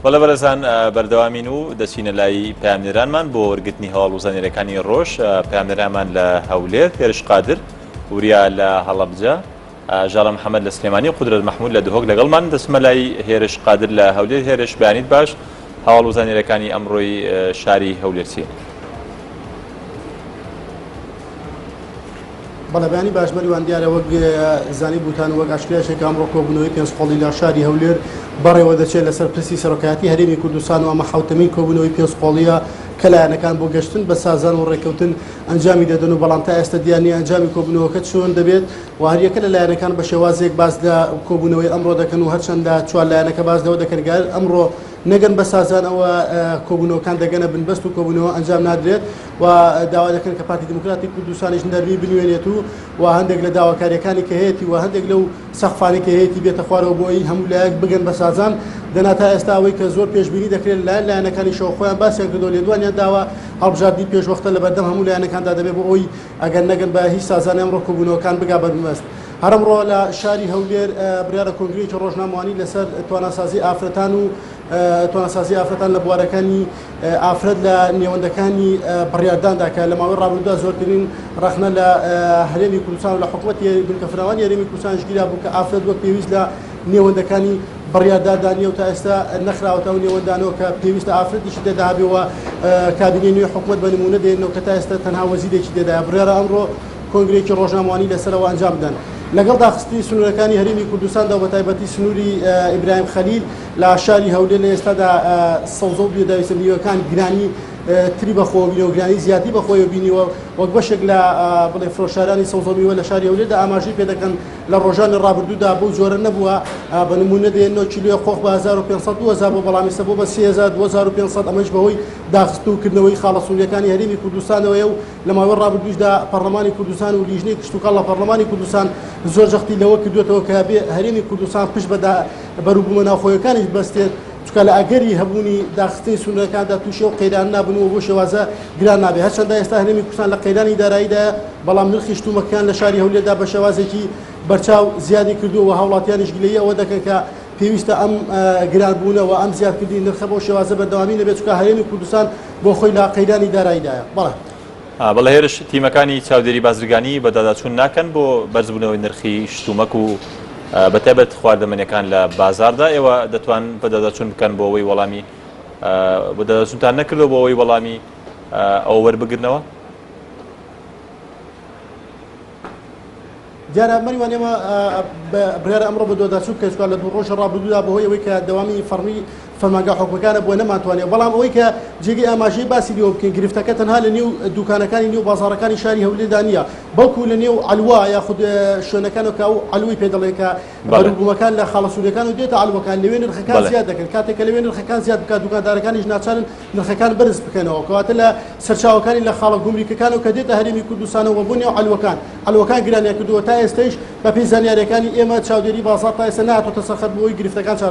بەڵێ بەڕێزان بەردەوامین و دەچینە لای پەیامنێرانمان بۆ وەرگرتنی هەواڵ و زانیاریەکانی ڕۆژ پەیامنێرانمان لە هەولێر هێرش قادر وریا لە هەڵەبجە ژاڵە محەممەد لە سلێمانی و قودرەت مەحمود لە دهۆک لەگەڵمان دەچمە لای هێرش قادر لە هەولێر هێرش بەیانیت باش هەواڵ و زانیاریەکانی ئەمڕۆی شاری هەولێر چین؟ بەڵێ بەیانی باش مەریوان دیارە وەک زانی بوتان وەک ئاشکراشێک ئەمڕۆ کۆبوونەوەی پێنج قۆڵی لە شاری هەولێر بەڕێوە دەچێت لەسەر پرسی سەرۆکایەتی هەرێمی کوردستان و ئەمە حوتەمین کۆبوونەوەی پێنج قۆڵیە کە لایەنەکان بۆ گەشتن بە سازان و ڕێککەوتن ئەنجامی دەدەن و بەڵام تا ئێستا دیار نییە ئەنجامی کۆبوونەوەکە چۆن دەبێت و هەریەکە لە لایەنەکان بە شێوازێک باس لە کۆبوونەوەی ئەمڕۆ دەکەن و هەرچەندە چوار لایەنەکە باس لەوە دەکەن گەر ئەمڕۆ نەگەن بە سازان ئەوە کۆبوونەوەکان دەگەنە بنبەست و کۆبوونەوە ئەنجام نادرێت و داوا دەکەن کە پارتی دیموکراتی کوردستانیش نەرمی بنوێنێت و و هەندێک لە داواکاریەکانی کە هەیەی و هەندێک لەو سەقفانی کە هەیەی بێتە خوارەوە بۆ ئەوی هەموو لایەک بگەن بە سازان. دەنا تا ئێستا ئەوەی کە زۆر پێشبینی دەکرێت لەلایەن لایەنەکانیشەوە خۆیان باسیان کردو لێدوانیان داوە هەڵبژاردنی پێشوەختە لەبەردەم هەموو لایەنەکاندا دەبێت بۆ ئەوی ئەگەر نەگەن بە هیچ سازانی ئەمڕۆ کۆبوونەوەکان بگا بە بنبەست. هەر ئەمڕۆ لە شاری هەولێر بڕیارە کۆنگرەیەکی ڕۆژنامەوانی لەسەر تواناسازی ئافرەتان و تواناسازی ئافرەتان لە بوارەکانی ئافرەت لە نێوەندەکانی بڕیارداندا کە لە ماوەی ڕابردوودا زۆرترین ڕەخنە لە هەرێمی کوردستان و لە حکوومەتی بنکە فراوانی هەرێمی کوردستانیش گیرا بوو کە ئافرەت وەک پێویست لە نێوەندەکانی بڕیارداندا نییە و تا ئێستا نەخراوەتە ئەو نێوەندانەوە کە پێویستە ئافرەتیشی تێدا هەبێ و کابینەی نوێی حکوومەت بە نموونە دێنەوە کە تا ئێستا تەنها وەزیرێکی تێدایە بڕیارە ئەمڕۆ کۆنگرەیەکی ڕۆژنامەوانی لەسەرەوە ئەنجام بدەن. لەگەڵ داخستنی سنوورەکانی هەرێمی کوردستاندا و بەتایبەتی سنووری ئیبراهیم خەلیل لە شاری هەولێر لە ئێستادا سەوزە و پێداویستە میوەکان گرانی تری بەخۆوە بینەوە گرانی زیاتری بەخۆیەوە بینیوە وەک بەشێک لە بڵێ فرۆشارانی سەوزە و میوە لە شاری هەولێردا ئاماژەی پێدەکەن لە ڕۆژانی ڕابردوودا بەو جۆرە نەبووە بە نموونە دێنەوە کیلۆی قۆخ بە 1500 2000 بۆ بەڵام ئێستا بۆ بە 3000 2500 ئەمەش بەهۆی داخستن و کردنەوەی خاڵە سنووریەکانی هەرێمی کوردستانەوەیە و لە ماوەی ڕابردووشدا پەڕلەمانی کوردستان و لیژنەی کشتوکاڵ لە پەڕلەمانی کوردستان زۆر جەختی لەوە کردوێتەوە کە بێ هەرێمی کوردستان پشت بە بەروبوومە ناوخۆیەکانیش بەستێت چونکە لە ئەگەری هەبوونی داخستنی سنوورەکاندا تووشی ئەو قەیران نابن و بۆ شێوازە گران نابێت هەرچەندە ئێستا هەرێمی کوردستان لە قەیرانی داراییدایە بەڵام نرخی شتومەکان لە شاری هەولێردا بە شێوازێکی بەرچاو زیادی کردووە و هاوڵاتیانیش گلەیی ئەوە دەکەن کە پێویستە ئەم گرانبوونە و ئەم زیادکردنی نرخە بەو شێوازە بەردەوامی نەبێت چونکە هەرێمی کوردستان بۆ خۆی لە قەیرانی داراییدایە. بەڵێ. بەڵێ هێرش، تیمەکانی چاودێری بازرگانی بەدواداچوون ناکەن بۆ بەرزبوونەوەی نرخی شتومەک و بەتایبەت خواردەمەنیەکان لە بازاڕدا، ئێوە دەتوان بەدواداچوون بکەن بۆ ئەوەی وەڵامی بەدواداچوونتان نەکردووە بۆ ئەوەی وەڵامی ئەوە وەربگرنەوە؟ دیارە مەریوان ئێمە بڕیارە ئەمڕۆ بەدواداچوون بکەین چونکە لە دوو ڕۆژی ڕابردوودا بەهۆی ئەوەی کە دەوامی فەڕمی فەرمانگە حکومەکانە بۆ نەمانتوانێت بەڵام ئەوەی کە جێگەی ئاماژەی باسی لێوە بکەین گرفتەکە تەنها لە نێو دوکانەکانی نێو بازاڕەکانی شاری هەولێردا نییە بەڵکو لە نێو عەلوە یاخود شوێنەکانەوە کە ئەو عەلوەی پێ دەڵێن کە بەروبوومەکان لە خاڵە سوورەکان و دێتە عەلوەکان لەوێ نرخەکان زیاد دەکەن کاتێک کە لەوێ نرخەکان زیاد بکات دوکاندارەکانیش ناچارن نرخەکان بەرز بکەنەوە کەواتە لە سەرچاوەکانی لە خاڵە گومریکەکانەوە کە دێتە هەرێمی کوردستانەوە بۆ نێو عەلوەکان عەلوەکان گرانیان کردووە تا ئێستەیش بەپێی زانیاریەکانی ئێمە چاودێری بازاڕ تا ئێستا نەهاتۆتە سەر خەت بۆ ئەوەی گرفتەکان چارەسەر.